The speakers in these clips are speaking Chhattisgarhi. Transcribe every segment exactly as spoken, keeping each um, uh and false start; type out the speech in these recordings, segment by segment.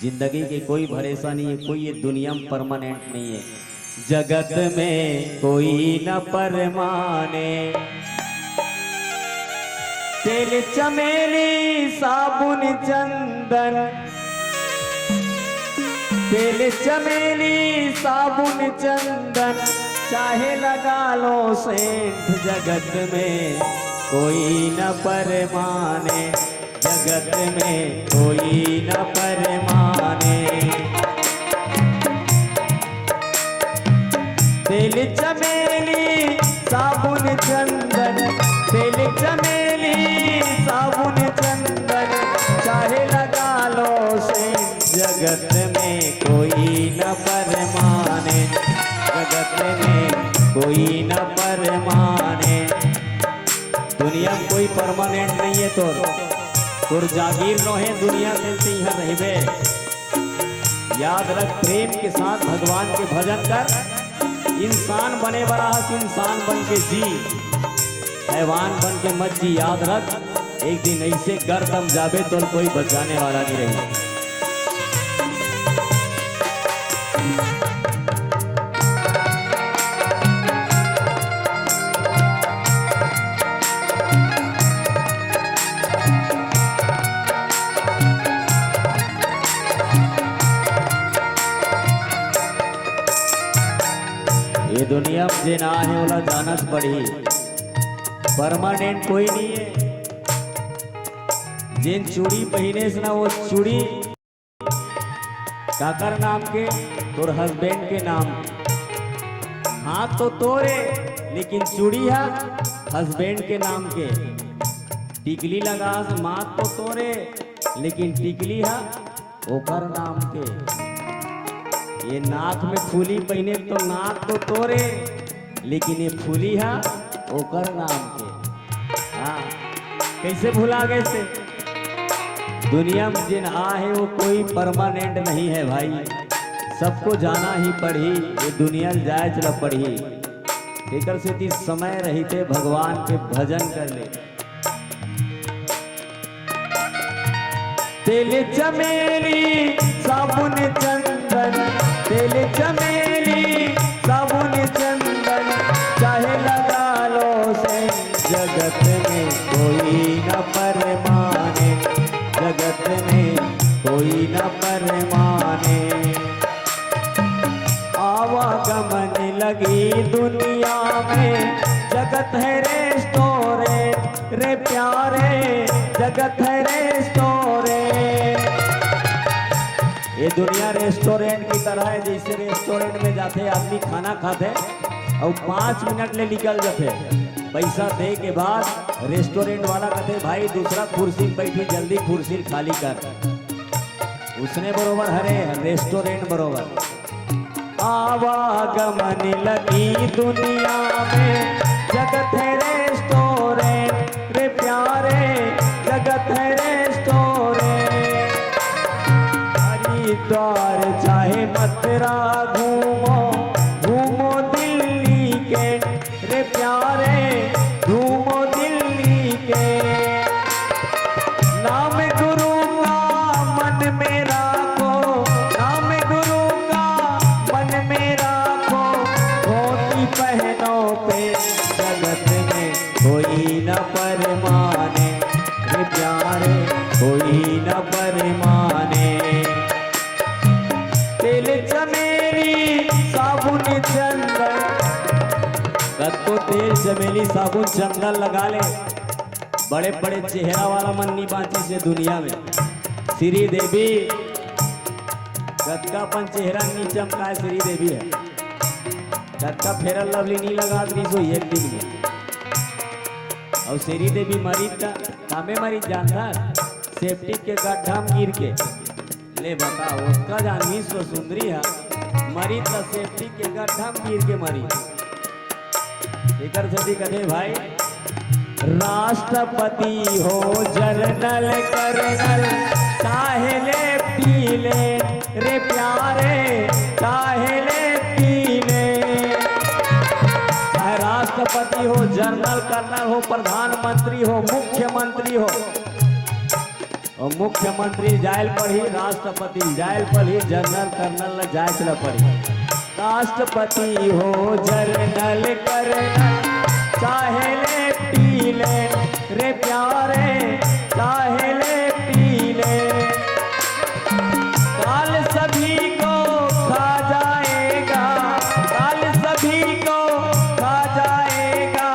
जिंदगी के कोई भरोसा नहीं है, कोई ये दुनिया में परमानेंट नहीं है। जगत में कोई न परमाने, तेल चमेली साबुन चंदन, तेल चमेली साबुन चंदन, चाहे लगा लो सेंट, जगत में कोई न परमाने, जगत में कोई न परमाने। तेल चमेली साबुन चंदन, तेल चमेली साबुन चंदन, चाहे लगा लो सेंट, जगत में कोई न परमाने, जगत में कोई न परमाने। दुनिया में कोई परमानेंट नहीं है तोर, तोर जागीर नोहे दुनिया में, तइहाँ रहिबे। याद रख, प्रेम के साथ भगवान के भजन कर। इंसान बने बर आहस, इंसान बन के जी, हैवान बन के मत जी। याद रख, एक दिन ऐसे गर्दम जाबे, तोल कोई बचाने वाला नहीं रही। ये दुनिया में जेन आहे, ओला जानत पड़ही। परमानेंट कोई नहीं है। जेन चूड़ी पहिनेस ना, वो चूड़ी काकर नाम के? तोर हस्बैंड के नाम। हाथ तो तोरे, लेकिन चूड़ी हा हस्बैंड के नाम के। टिकली लगास, माथ तो तोरे, लेकिन टिकली हा ओकर नाम के। ये नाक में फूली पहिने तो नाक तो तोरे, लेकिन ये फूली हा ओकर नाम के। हाँ, कैसे भुला गए से? दुनिया में जेन आहे वो कोई परमानेंट नहीं है भाई, सबको जाना ही पड़ही, ये दुनिया ल जाए चला पड़ही। तेकर सेती समय रहिते भगवान के भजन कर ले। तेल चमेली साबुन चंदन, तेल चमेली साबुन चंदन, चाहे लगा लो सेंट, जगत में कोई न परमाने, जगत में कोई न परमाने। आवागमन लगी दुनिया में, जगत है रेस्टोरेंट रे प्यारे, जगत है रेस्टोरेंट। ये दुनिया रेस्टोरेंट की तरह है, जैसे रेस्टोरेंट में जाते आदमी खाना खाते और पाँच मिनट ले निकल जाते, पैसा दे के बाद रेस्टोरेंट वाला कहते, "भाई, दूसरा कुर्सी में बैठी, जल्दी कुर्सी खाली कर।" उसने बरोबर हरे रेस्टोरेंट बरोबर। आवागमन लगी दुनिया में, जगत है रेस्टोरेंट रे प्यारे, जगत है रेस्टोरेंट। हरिद्वार चाहे मथुरा घूमो, घूमो दिल्ली के रे प्यारे, घूमो दिल्ली के। नाम गुरु का मन में राखो, नाम गुरु का मन में राखो, धोती पहनो पे, जगत में कोई न परमाने रे प्यारे, कोई न परमाने। तेल चमेली साबुन चंदन, कतको तेल चमेली साबुन चंदन लगा ले, बड़े बड़े चेहरा वाला मन नी बाँचिस ए दुनिया में। श्रीदेवी, कतका अपन चेहरा नी चमकाए श्रीदेवी ह, कतका Fair and Lovely नी लगात रहिस ओ एक दिन में। अउ श्रीदेवी मरिस त कामे मरिस जानथस, सेप्टिक के गड्ढा म गिर के। ले बता, ओतका जान विश्व सुंदरी ह मरिस त सेप्टिक के गड्ढा म गिर के मरिस। एकर सेती कथे भाई, राष्ट्रपति हो, जनरल, कर्नल, चाहे लेफ्टिनेंट रे प्यारे, चाहे लेफ्टिनेंट। चाहे राष्ट्रपति हो, जनरल, कर्नल हो, प्रधानमंत्री हो, मुख्यमंत्री हो, अउ मुख्यमंत्री जायल पड़ही, राष्ट्रपति जायल पड़ही, जनरल कर्नल ल जायच ल पड़ही। राष्ट्रपति हो जनरल कर्नल, चाहे लेफ्टिनेंट रे प्यारे, चाहे लेफ्टिनेंट। काल सभी को खा जाएगा, काल सभी को खा जाएगा,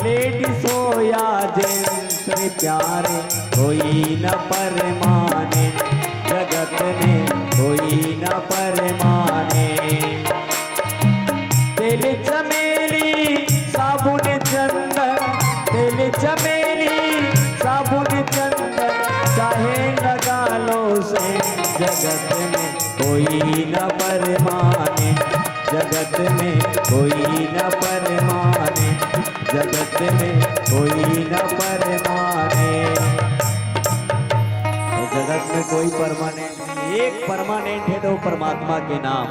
लेडीज हो या जेंट्स रे प्यारे, कोई न परमानेंट, जगत में कोई न परमानेंट। तेल चमेली साबुन चंदन, तेल चमेली साबुन चंदन, चाहे लगा लो सेंट, जगत में कोई न परमानेंट, जगत में कोई न परमानेंट, जगत में कोई न परमानेंट। जगत में कोई परमानेंट नहीं, एक परमानेंट है, तो परमात्मा के नाम।